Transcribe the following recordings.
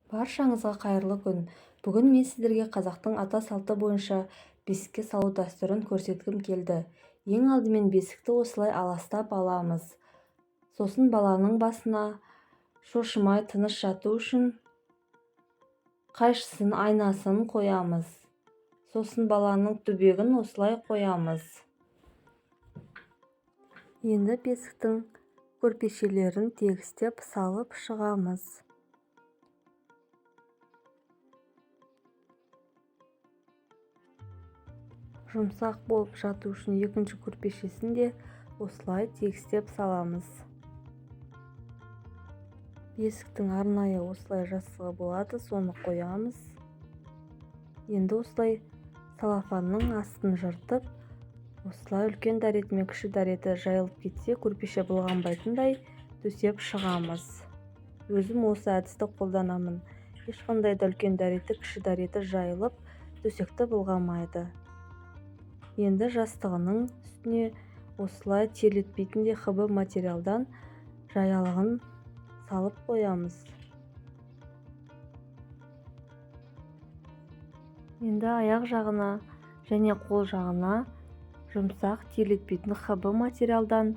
Баршаңызға қайырлы күн! Бүгін мен сіздерге қазақтың ата салты бойынша бесікке салу дәстүрін көрсеткім келді. Ең алдымен бесікті осылай аластап аламыз. Сосын баланың басына шошымай тыныш жату үшін қайшысын, айнасын қоямыз. Сосын баланың түбегін осылай қоямыз. Енді бесіктің көрпешелерін тегістеп салып шығамыз. Жұмсақ болып жату үшін екінші көрпешесін де осылай тегістеп саламыз. Бесіктің арнайы осылай жастығы болады, соны қоямыз. Енді осылай салафанның астын жыртып, осылай үлкен дәреті мен кіші дәреті жайылып кетсе, көрпеше былғанбайтындай төсеп шығамыз. Өзім осы әдісті қолданамын. Ешқандай да үлкен дәреті, кіші дәреті жайылып, төсекті былғамайды. Енді жастығының үстіне осылай терлетпейтіндей ХБ материалдан жаялығын салып қоямыз. Енді аяқ жағына және қол жағына жұмсақ терлетпейтін ХБ материалдан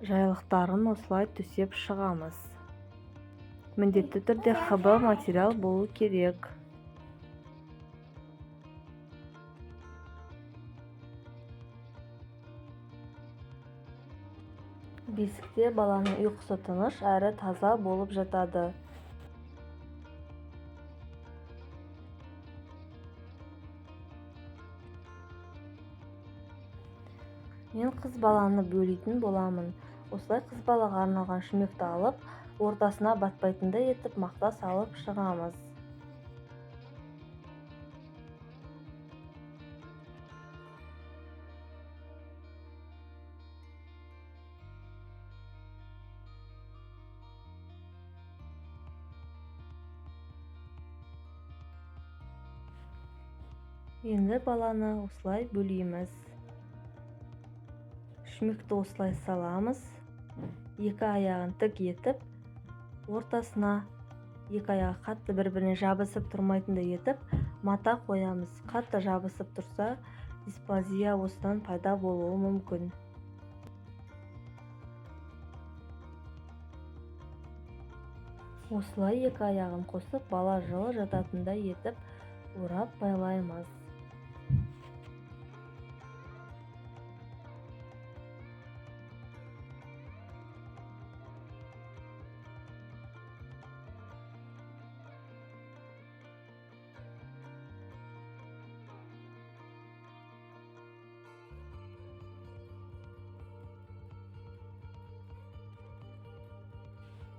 жаялықтарын осылай төсеп шығамыз. Міндетті түрде ХБ материал болу керек. Бесікте баланың ұйқысы тыныш әрі таза болып жатады. Мен қыз баланы бөлейтін боламын. Осылай қыз балаға арналған шүмекті алып, ортасына батпайтындай етіп мақта салып шығамыз. Енді баланы осылай бөлейміз. Шүмекті осылай саламыз. Екі аяғын тік етіп, ортасына екі аяғы қатты бір-біріне жабысып тұрмайтындай етіп мата қоямыз. Қатты жабысып тұрса, дисплазия осыдан пайда болуы мүмкін. Осылай екі аяғын қосып, бала жылы жататындай етіп орап байлаймыз.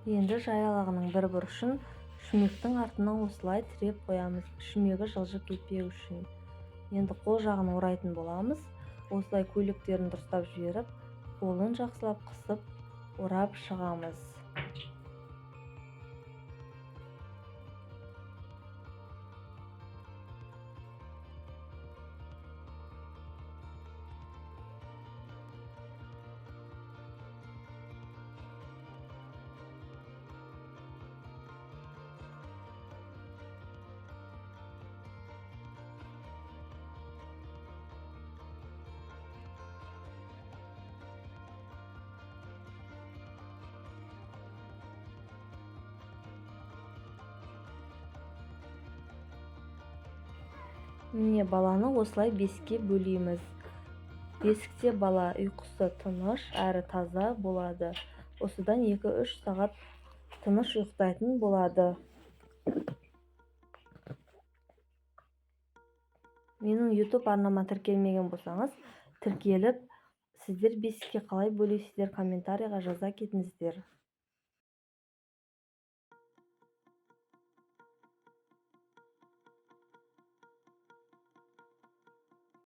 Енді жаялығының бір бұрышын шүмектің артына осылай тіреп қоямыз, шүмегі жылжып кетпеу үшін. Енді қол жағын орайтын боламыз. Осылай көйлектерін дұрыстап жіберіп, қолын жақсылап қысып орап шығамыз. Міне, баланы осылай беске бөлейміз. Бесікте бала ұйқысы тыныш әрі таза болады. Осыдан 2-3 сағат тыныш ұйықтайтын болады. Менің YouTube арнама тіркелмеген болсаңыз, тіркеліп, сіздер бесікке қалай бөлесіздер, комментарийға жаза кетіңіздер.